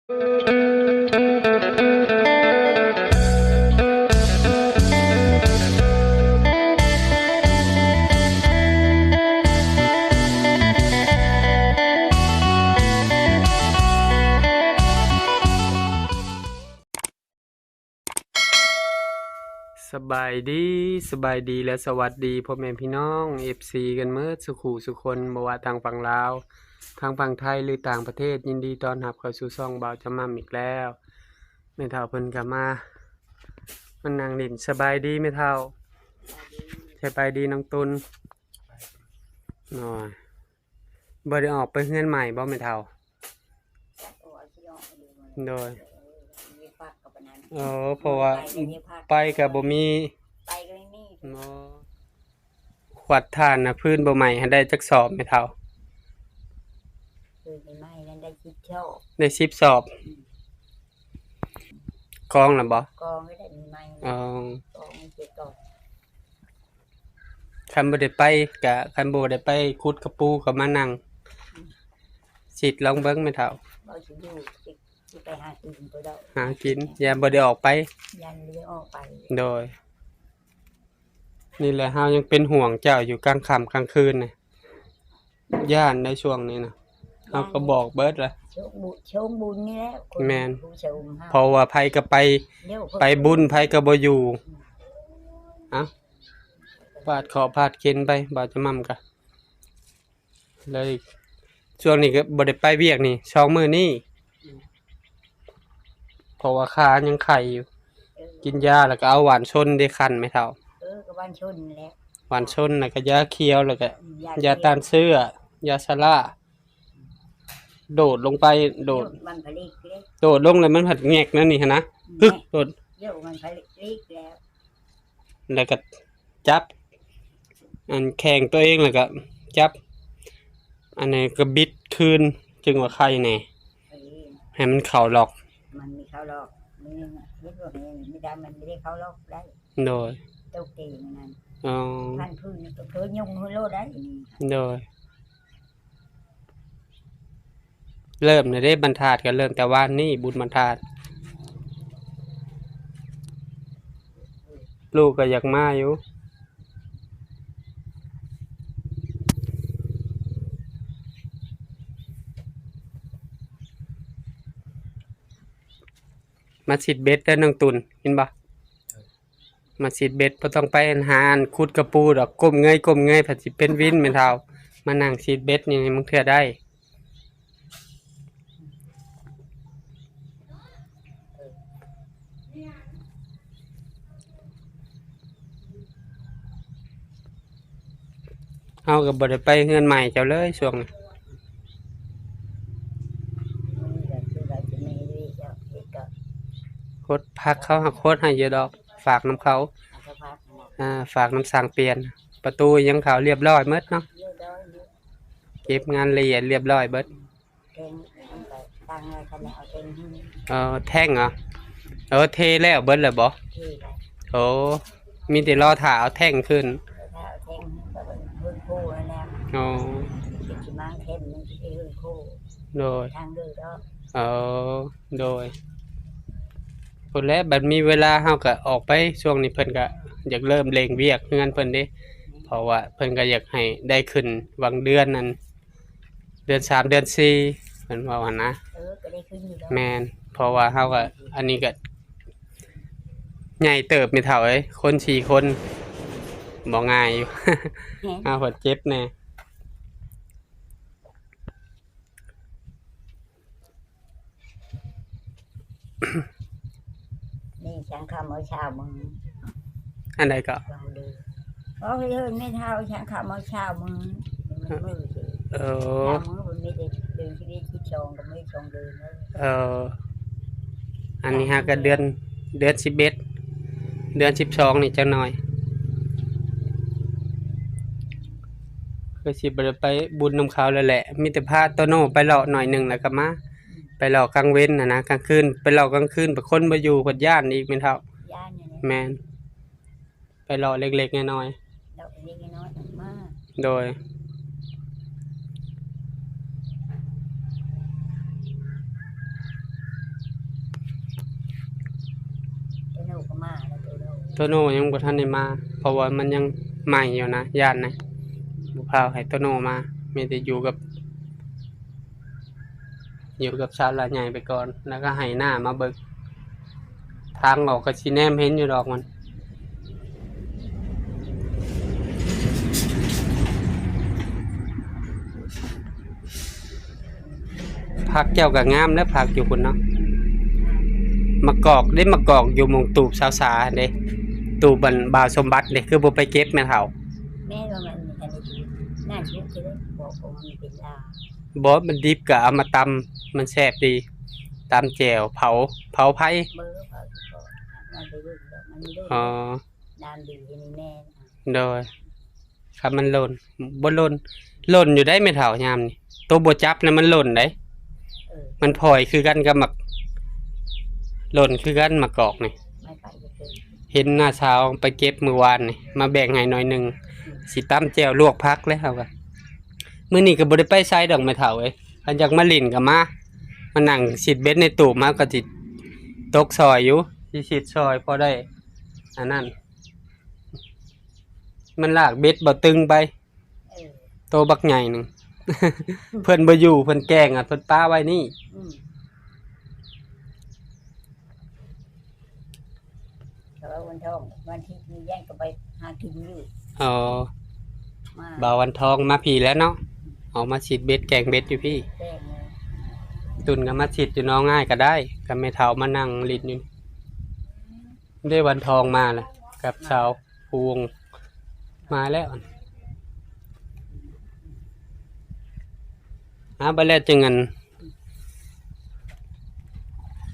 ສະບາຍດີ ສະບາຍດີ ແລະ ສະຫວັດດີພໍ່ແມ່ພີ່ນ້ອງ ເອັຟຊີ ກັນເໝິດສູ່ຄູ່ສູ່ຄົນ ບໍ່ວ່າທາງຝັ່ງລາວ ທາງຝັ່ງໄທ ຫຼື ຕ່າງປະເທດ, ຍິນດີຕ້ອນຮັບເຂົ້າສູ່ຊ່ອງບ່າວຈຳມ່ຳອີກແລ້ວ. ແມ່ເຖົ້າເພິ່ນກໍມາ ມານັ່ງຫຼິ້ນ. ສະບາຍດີແມ່ເຖົ້າ. ສະບາຍດີນ້ອງຕຸນ. ໂອ້ຍ ບໍ່ໄດ້ອອກໄປເຮືອນໃໝ່ບໍ່ແມ່ເຖົ້າ? ໂດຍ. ເອີ ເພາະວ່າໄປກໍບໍ່ມີ ໄປກໍບໍ່ມີ. ເນາະ. ຂວັດຖ່ານນະ ພື້ນບໍ່ໄໝ້ຫັ້ນໄດ້ຈັກສອບແມ່ເຖົ້າ? ຄືນໃໝ່ນັ້ນໄດ້ສິບສອບ. ໄດ້ສິບສອບ. ອືມ. ກອງລະບໍ່? ກອງໄດ້ໃໝ່. ອໍ. ກອງເຈັດສອບ. ຄັນບໍ່ໄດ້ໄປກະ ຄັນບໍ່ໄດ້ໄປຂຸດກະປູກະມານັ່ງ ອືມ ສິດລອງເບິ່ງແມ່ເຖົ້າ. ບໍ່ຊິຢູ່ ຊິ ຊິໄປຫາກິນ ບໍ່ໄດ້ ຫາກິນ ຢ້ານບໍ່ໄດ້ອອກໄປ ຢ້ານບໍ່ໄດ້ອອກໄປ. ໂດຍ. ນີ້ແຫຼະ ເຮົາຍັງເປັນຫ່ວງເຈົ້າຢູ່ກາງຄ່ຳກາງຄືນນະ. ຢ້ານໃນຊ່ວງນີ້ນະ ເຮົາກໍບອກເບິດລະ ຊ່ວງບຸ ຊ່ວງບຸນນີ້ແຫຼະ. ແມ່ນ ເພາະວ່າໃຜກໍໄປ ໄປບຸນ ໃຜກໍບໍ່ຢູ່. ອືມ. ເອົ້າ ຟາດເຄາະຟາດເຂັນໄປ ບ່າວຈະໝ່ຳກະເລີຍ ຊ່ວງນີ້ກໍບໍ່ໄດ້ໄປວຽກນີ້ ສອງມື້ນີ້ ອືມ ເພາະວ່າຂາຍັງໄຂ້ຢູ່. ເອີ ກິນຢາແລ້ວກໍເອົາຫວານຊົນເດ້ ຄັນແມ່ເຖົ້າ. ເອີ ກໍຫວານຊົນແຫຼະ ຫວານຊົນ ແລ້ວກໍຢາຂຽວ ແລ້ວກໍ ອືມ ຢາຂຽວ ຢາຕ້ານເຊື້ອ ຢາຊາລາ ໂດດລົງໄປ ໂດດ ມັນຜະລິກເດ້ ໂດດລົງແລ້ວມັນພັດແງກແນວນີ້ຫັ້ນນະ. ອືມ ຮຶກ ໂດດ ໂຍ ມັນຜະລິກແລ້ວ ແລ້ວກໍຈັບອັນແຂ້ງຕົວເອງ ແລ້ວກໍຈັບອັນນີ້ກໍບິດຄືນ ຈຶ່ງວ່າໄຄແດ່ ເອີ ໃຫ້ມັນເຂົ້າລັອກ. ມັນມີເຂົ້າລັອກ ມີ ມີພວກນີ້ມີໄດ້ ມັນບໍ່ໄດ້ເຂົ້າລັອກໄດ້. ໂດຍ. ຕົກເອງນັ້ນ ອໍ ພັນພື້ນກໍເຄີຍຍຸງໂລດໄດ້. ໂດຍ. ເລີ່ມແລ້ວເດ້ ບັນທາດກໍເລີ່ມແຕ່ວານນີ້ ບຸນບັນທາດ ລູກກໍຢາກມາຢູ່. ມາຊິດເບັດເດີນ້ອງຕຸນ ເຫັນບໍ່? ມາຊິດເບັດ ບໍ່ຕ້ອງໄປຫາອັນຂຸດກະປູດອກ ກົ້ມເງີຍ ກົ້ມເງີຍ ພັດຊິເປັນວິນແມ່ນເຖົ້າ. ມານັ່ງຊິດເບັດນີ້ ບາງເທື່ອໄດ້. ເຮົາກໍບໍ່ໄດ້ໄປເຮືອນໃໝ່ເຈົ້າເລີຍຊ່ວງນີ້. ຫົດຜັກເຂົາຫາກຫົດໃຫ້ຢູ່ດອກ ຝາກນຳເຂົາ. ອ່າ ຝາກນຳຊ່າງປ່ຽນ ປະຕູຫຍັງເຂົາລຽບຮ້ອຍໝົດເນາະ. ເກັບງານລະອຽດລຽບຮ້ອຍເບິດ. ເອີ ແທ່ງເຫາະ? ເອີ ເທແລ້ວເບິດແລ້ວບໍ່? ໂອ້ ມີແຕ່ລໍຖ້າເອົາແທ່ງຂຶ້ນ. ໂອ້ ໂດຍ ເອີ ໂດຍ. ພຸ້ນແຫຼະ ບັດມີເວລາເຮົາກໍອອກໄປ. ຊ່ວງນີ້ເພິ່ນກໍຢາກເລີ່ມເລັ່ງວຽກເຮືອນເພິ່ນເດ້ ເພາະວ່າເພິ່ນກໍຢາກໃຫ້ໄດ້ຂຶ້ນຫວ່າງເດືອນນັ້ນ ເດືອນສາມ ເດືອນສີ່ ເພິ່ນເວົ້າຫັ້ນນະ. ເອີ ກໍໄດ້ຂຶ້ນຢູ່ດອກ. ແມ່ນ ເພາະວ່າເຮົາກໍ ອັນນີ້ກໍໃຫຍ່ເຕີບແມ່ເຖົ້າເອີຍ ຄົນສີ່ຄົນບໍ່ງ່າຍຢູ່. ເຮົາກໍເຈັບແດ່. ນີ້ສັງຄະມື້ເຊົ້າມື້ ອັນໃດກໍ? ເວົ້າເດີ ເວົ້າເດີແມ່ເຖົ້າ ສັງຄະມື້ເຊົ້າມື້ ມື້ ເອີ ມື້ເຊົ້າມື້ ມື້ເພິ່ນມີແຕ່ເດືອນສິບເອັດ ສິບສອງ ກໍມີສອງເດືອນ. ເອີ ອັນນີ້ຫາກໍເດືອນ ເດືອນສິບເອັດ ເດືອນສິບສອງນີ້ຈັກໜ້ອຍ ຄືຊິບໍ່ໄດ້ໄປບຸນນຳເຂົາແລ້ວແຫຼະ. ມີແຕ່ພາໂຕໂນ້ໄປເລາະໜ້ອຍໜຶ່ງແລ້ວກໍມາ. ໄປເລາະກາງເວັນຫັ້ນນະ ກາງຄືນ ໄປເລາະກາງຄືນ ບາດຄົນບໍ່ຢູ່ ເພິ່ນຢ້ານອີກແມ່ນເຖົ້າ. ຢ້ານຢູ່ແຫຼະ. ແມ່ນ ໄປເລາະເລັກໆນ້ອຍໆ ເລາະເລັກໆນ້ອຍໆ ມາ. ໂດຍ. ໂຕໂນ່ຍັງບໍ່ທັນໄດ້ມາ ເພາະວ່າມັນຍັງໃໝ່ຢູ່ນະ ຢ້ານນະ ບໍ່ພາໃຫ້ໂຕໂນ່ມາ ມີແຕ່ຢູ່ກັບ ຢູ່ກັບສາວຫຼ້າໃຫຍ່ໄປກ່ອນ ແລ້ວກໍໃຫ້ນ້າມາເບິ່ງ ທາງອອກກໍຊິແນມເຫັນຢູ່ດອກມັນ. ຜັກເຈົ້າກໍງາມແລ້ວ ຜັກຢູ່ພຸ້ນເນາະ ໝາກກອກເດ້ ໝາກກອກຢູ່ໝ່ອງຕູບສາວສາຫັ້ນເດ້ ຕູບອັນບ່າວສົມບັດເດ້ ຄືບໍ່ໄປເກັບແມ່ເຖົ້າ? ແມ່ນວ່າມັນ ອັນນີ້ ນັ້ນຢູ່ທີ່ເດ້ ບໍ່ ບໍ່ ມັນເປັນລາ ບໍ່ ມັນດິບກໍເອົາມາຕຳ ມັນແຊບດີ ຕຳແຈ່ວ ເຜົາ ເຜົາໄຟ ເບີເຜົາ ມັນໄປເບິ່ງດອກ ມັນມີ ອໍ ນ້ຳດີ ອັນນີ້ແມ່ນ ໂດຍ ຄັນມັນຫຼົ່ນ ບໍ່ຫຼົ່ນ ຫຼົ່ນຢູ່ໄດ໋ແມ່ເຖົ້າຍາມນີ້ ໂຕບໍ່ຈັບແລ້ວມັນຫຼົ່ນໄດ໋ ເອີ ມັນພອຍຄືກັນກັບໝາກ ຫຼົ່ນຄືກັນໝາກກອກນີ້ ເຫັນນ້າສາວໄປເກັບມື້ວານນີ້ ມາແບ່ງໃຫ້ໜ້ອຍໜຶ່ງ ອືມ ຊິຕຳແຈ່ວລວກຜັກແລ້ວເຮົາກໍ ມື້ນີ້ກໍບໍ່ໄດ້ໄປໃສດອກແມ່ເຖົ້າເອີຍ ຄັນຢາກມາຫຼິ້ນກໍມາ ມານັ່ງຊິດເບັດໃນຕູບ ເຮົາກໍຊິຕົກຊ່ອຍຢູ່ ຊິຊິດຊ່ອຍພໍໄດ້ ອັນນັ້ນ ມັນລາກເບັດບໍ່ຕຶງໄປ ເອີ ໂຕບັກໃຫຍ່ໜຶ່ງ ເພິ່ນບໍ່ຢູ່ ເພິ່ນແກ່ງອະ ເພິ່ນປະໄວ້ນີ້ ອືມ ເຂົາວ່າວັນທອງ ວັນທິດນີ້ແຍງກໍໄປຫາກິນຢູ່ ອໍ ມາ ບ່າວວັນທອງມາພີ້ແລ້ວເນາະ ອອກມາຊິດເບັດ ແກ່ງເບັດຢູ່ພີ້ ແກ່ງເລີຍ ຕຸ່ນກໍມາຊິດຢູ່ໜອງອ້າຍກໍໄດ້ ກັບແມ່ເຖົ້າມານັ່ງຫຼິ້ນຢູ່ ເດ້ວັນທອງມາແລ້ວ ກັບສາວພູວົງມາແລ້ວ ຫາໄປແລ້ວຈຶ່ງອັນ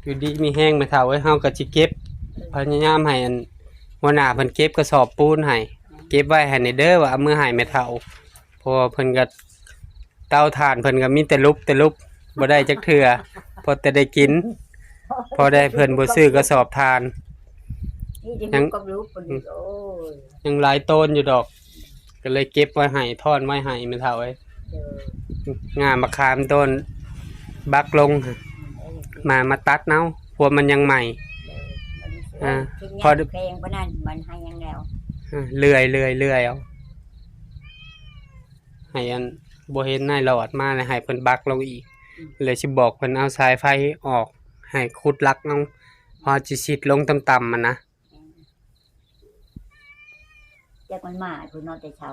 ຢູ່ດີມີແຮງແມ່ເຖົ້າເອີຍ ເຮົາກໍຊິເກັບ ພະຍາຍາມໃຫ້ອັນ ຫົວໜ້າເພິ່ນເກັບກະສອບປູນໃຫ້ ເກັບໄວ້ໃຫ້ແດ່ເດີ ວ່າເອົາມືໃຫ້ແມ່ເຖົ້າ ເພາະວ່າເພິ່ນກໍ ເຕົາຖ່ານເພິ່ນກໍມີແຕ່ຫຼຸບແຕ່ຫຼຸບ ບໍ່ໄດ້ຈັກເທື່ອ ພໍແຕ່ໄດ້ກິນ ພໍໄດ້ເພິ່ນບໍ່ຊື້ກະສອບຖ່ານ ຍັງ ຍັງຫຼາຍໂຕນຢູ່ດອກ ກໍເລີຍເກັບໄວ້ໃຫ້ ທ້ອນໄວ້ໃຫ້ແມ່ເຖົ້າເອີຍ ງ່າມະຂາມໂຕນບັກລົງ ມາ ມາຕັດເອົາ ເພາະມັນຍັງໃໝ່ ອາ ພໍ ແພງປານນັ້ນ ມັນໃຫ້ຫຍັງແລ້ວ ເລື່ອຍ ເລື່ອຍ ເລື່ອຍເອົາ. ໃຫ້ອັນ ບໍ່ເຫັນນາຍຫຼອດມາ ແລ້ວໃຫ້ເພິ່ນບັກລົງອີກ ອືມ ແລ້ວຊິບອກເພິ່ນເອົາສາຍໄຟອອກ ໃຫ້ຂຸດຫຼັກເອົາ ເພາະຊິຊິດລົງຕ່ຳໆ ຫັ້ນນະ ອືມ ຈັກມັນມາພຸ້ນເນາະ ແຕ່ເຊົ້າ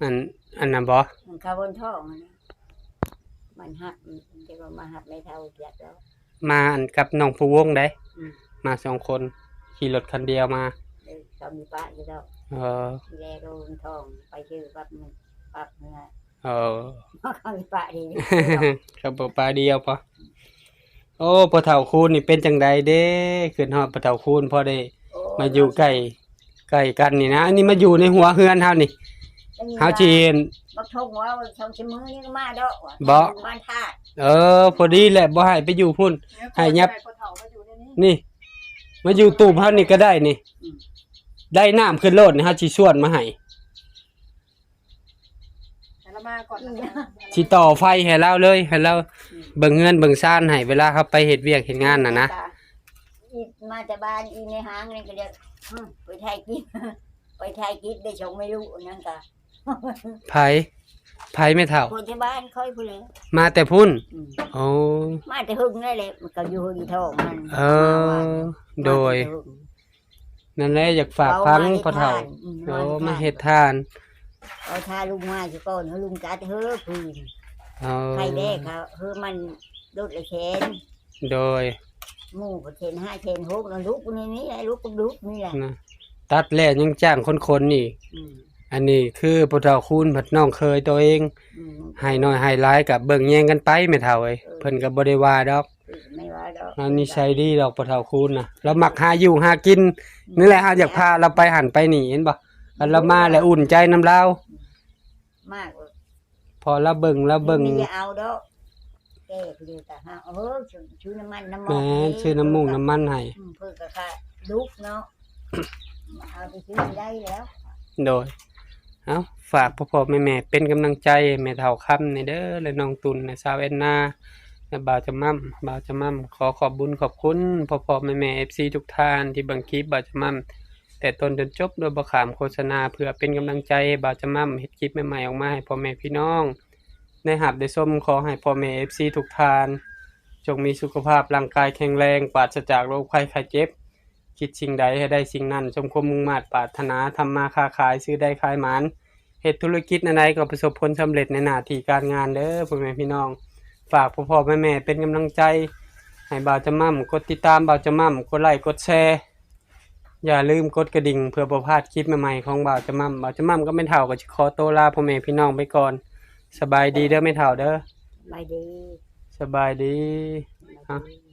ອັນ ອັນນັ້ນບໍ? ມັນເຂົ້າບົນທ້ອງຫັ້ນນະ ມັນຮັບ ມັນຈະວ່າມາຮັບແມ່ເຖົ້າຈັກແລ້ວ ມາອັນກັບນ້ອງພູວົງໄດ໋ ອືມ ມາສອງຄົນ ຂີ່ລົດຄັນດຽວມາ ເອີ ເຂົາມີປະຢູ່ດອກ ເອີ ທີແລກກໍທອງໄປຊື່ປັບ ປັບເມືອ ເອີ ເຂົາມີປະດີ ເຂົາບໍ່ປະດຽວປະ ໂອ້ ພໍ່ເຖົ້າຄູນນີ້ເປັນຈັ່ງໃດເດ້ ຄິດຮອດພໍ່ເຖົ້າຄູນ ພໍໄດ້ ໂອ້ ມາຢູ່ໃກ້ ໃກ້ກັນນີ້ນະ ອັນນີ້ມາຢູ່ໃນຫົວເຮືອນເຮົານີ້ ເຮົາຊິເຫັນ ບັກທົງວ່າສອງສາມມື້ນີ້ກໍມາດອກ ບໍ່ ບ້ານທາດ ເອີ ພໍດີແຫຼະ ບໍ່ໃຫ້ໄປຢູ່ພຸ້ນ ໃຫ້ຍັບ ນີ້ ມາຢູ່ຕູບເຮົານີ້ກໍໄດ້ນີ້ ອືມ ໄດ້ນ້ຳຂຶ້ນໂລດນີ້ ເຮົາຊິຊວນມາໃຫ້ ໃຫ້ລາວມາກ່ອນ ຊິຕໍ່ໄຟໃຫ້ລາວເລີຍ ໃຫ້ລາວ ອືມ ເບິ່ງເຮືອນເບິ່ງຊານໃຫ້ ເວລາເຮົາໄປເຮັດວຽກເຮັດງານຫັ້ນນະ ມາແຕ່ບ້ານອີ່ແມ່ຫາງນີ້ກໍເດີ ອືມ ໄປຖ່າຍກິນ ໄປຖ່າຍກິນໄດ້ສອງແມ່ລູກນັ້ນກໍ ໃຜ? ໃຜແມ່ເຖົ້າ? ຄົນທີ່ບ້ານຂ້ອຍພຸ້ນແຫຼະ ມາແຕ່ພຸ້ນ ອືມ ໂອ້ ມາແຕ່ເຫິງແລ້ວແຫຼະ ມັນກໍຢູ່ເຮືອນອີ່ທ້ອງຫັ້ນ ເອີ ມາວ່າ ໂດຍ ມາແຕ່ເຫິງ ນັ້ນແຫຼະ ຢາກຝາກຟັງພໍ່ເຖົ້າ ເວົ້າມາເຮັດທານ ໂອ້ ມາເຮັດທານ ເອົາຖ້າລຸງມາຊິກ່ອນ ເຮົາລຸງຈັດເຮີ ເອີ ໃຜແບກເຮົາ ເຮີ ມັນລົດລະແສນ ໂດຍ ໝູ່ກໍແສນຫ້າແສນຫົກນະ ລູກນີ້ ນີ້ແຫຼະ ລູກກັບລູກນີ້ແຫຼະ ນະ ຕັດແລ້ວຍັງຈ້າງຄົນຂົນອີກ ອືມ ອັນນີ້ຄືພໍ່ເຖົ້າຄູນພັດນ້ອງເຂີຍໂຕເອງ ອືມ ໃຫ້ໜ້ອຍໃຫ້ຫຼາຍກໍເບິ່ງແຍງກັນໄປແມ່ເຖົ້າເອີຍ ເອີ ເພິ່ນກໍບໍ່ໄດ້ວ່າດອກ ເອີ ບໍ່ວ່າດອກ ລາວນິໄສດີດອກພໍ່ເຖົ້າຄູນນະ ລາວມັກຫາຢູ່ຫາກິນ ອືມ ນີ້ແຫຼະ ເຮົາຢາກພາລາວໄປຫັ້ນໄປນີ້ ເຫັນບໍ່ ຄັນລາວມາແລ້ວອຸ່ນໃຈນຳລາວ ອືມ ມາກ ພໍລາວເບິ່ງ ລາວເບິ່ງ ກິນນີ້ຢ່າເອົາດອກ ແກ່ຜູ້ດຽວກໍຫາ ເອີ ຊື້ ຊື້ນ້ຳມັນນ້ຳມັນ ແມ່ນ ຊື້ນ້ຳມູກນ້ຳມັນໃຫ້ ອືມ ເພິ່ນກໍຂາດລູກເນາະ ເອົາໄປຊື້ໄດ້ແລ້ວ ໂດຍ ເອົ້າ ຝາກພໍ່ໆແມ່ໆເປັນກຳລັງໃຈໃຫ້ແມ່ເຖົ້າຄຳແດ່ເດີ ແລະ ນ້ອງຕຸ່ນ ແລະ ສາວແອນນາ ແລະ ບ່າວຈະໝ່ຳ ບ່າວຈະໝ່ຳ ຂໍຂອບບຸນຂອບຄຸນພໍ່ໆແມ່ໆ ເອັຟຊີ ທຸກທ່ານທີ່ເບິ່ງຄລິບບ່າວຈະໝ່ຳ ແຕ່ຕົ້ນຈົນຈົບ ໂດຍບໍ່ຂ້າມໂຄສະນາ ເພື່ອເປັນກຳລັງໃຈໃຫ້ບ່າວຈະໝ່ຳເຮັດຄລິບໃໝ່ໆອອກມາໃຫ້ພໍ່ແມ່ພີ່ນ້ອງໄດ້ຮັບໄດ້ຊົມ. ຂໍໃຫ້ພໍ່ແມ່ເອັຟຊີທຸກທ່ານ ຈົ່ງມີສຸຂະພາບຮ່າງກາຍແຂງແຮງ ປາສະຈາກໂລກໄຂ້ໄຂ້ເຈັບ. ຄິດສິ່ງໃດໃຫ້ໄດ້ສິ່ງນັ້ນ ສົມຄວາມມຸ່ງມາດປາດຖະໜາ. ທຳມາຄ້າຂາຍ ຊື້ໄດ້ຂາຍໝານ. ເຮັດທຸລະກິດແນວໃດກໍປະສົບຜົນສຳເລັດໃນໜ້າທີ່ການງານເດີພໍ່ແມ່ພີ່ນ້ອງ. ຝາກພໍ່ໆແມ່ໆເປັນກຳລັງໃຈໃຫ້ບ່າວຈະໝ່ຳ ກົດຕິດຕາມບ່າວຈະໝ່ຳ ກົດໄລກົດແຊ ຢ່າລືມກົດກະດິ່ງ ເພື່ອບໍ່ພາດຄລິບໃໝ່ໆຂອງບ່າວຈະໝ່ຳ. ບ່າວຈະໝ່ຳກັບແມ່ເຖົ້າກໍຊິຂໍໂຕລາພໍ່ແມ່ພີ່ນ້ອງໄປກ່ອນ. ສະບາຍດີເດີແມ່ເຖົ້າເດີ. ສະບາຍດີ. ສະບາຍດີ. ສະບາຍດີ.